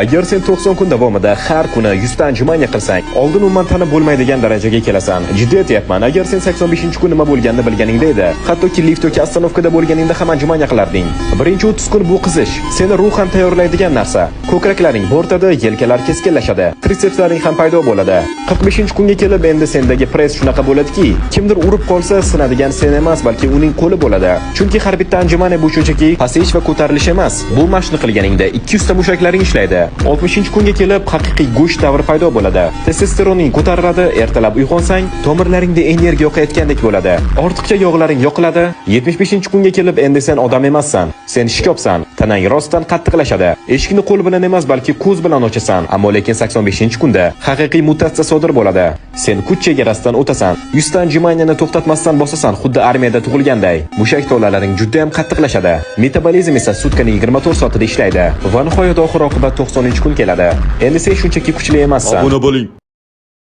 Agar sen 90 kun davomida har kuni 100 ta отжимание qilsang, oldin umuman tanib bo'lmaydigan darajaga kelasan. Jiddiy aytyapman, agar sen 85-kun nima bo'lganini bilganingda edi, hattoki lift yoki остановка da bo'lganingda ham отжимание qilarding. Birinchi 30 kun bu qizish, seni ruhan tayyorlaydigan narsa. Ko'kraklaring bo'rtadi, yelkalar keskinlashadi, tritsepslaring ham paydo bo'ladi. 45-kunga kelib endi sendagi press shunaqa bo'ladiki, kimdir urib qolsa, sinadigan sen emas, balki uning qo'li bo'ladi. Chunki har bitta отжимание bu shunchaki pasayish va ko'tarilish emas. Bu mashqni qilganingda 200 ta mushaklaring ishlaydi. 60-kunga kelib haqiqiy go'sht davri paydo bo'ladi. Testosteroning ko'tariladi, ertalab uyg'onsang, tomirlaringda energiya oqayotgandek bo'ladi. Ortiqcha yog'laring yoqiladi. 75-kunga kelib endi sen odam emassan. Sen shikopsan. Tanang rostdan qattiqlashadi. Eshikni qo'l bilan emas, balki ko'z bilan ochasan. Ammo lekin 85-kunda haqiqiy mutatsiya sodir bo'ladi. Sen kuch chegarasidan o'tasan. 100 ta отжимание ni to'xtatmasdan bosasan, xuddi armiyada tug'ilganday. Mushak tolalaring juda ham qattiqlashadi. Metabolizm esa sutkaning 24 soatida ishlaydi. Va nihoyat oxir oqibat 90-kun keladi. Endi sen shunchaki kuchli emassan. Obuna bo'ling.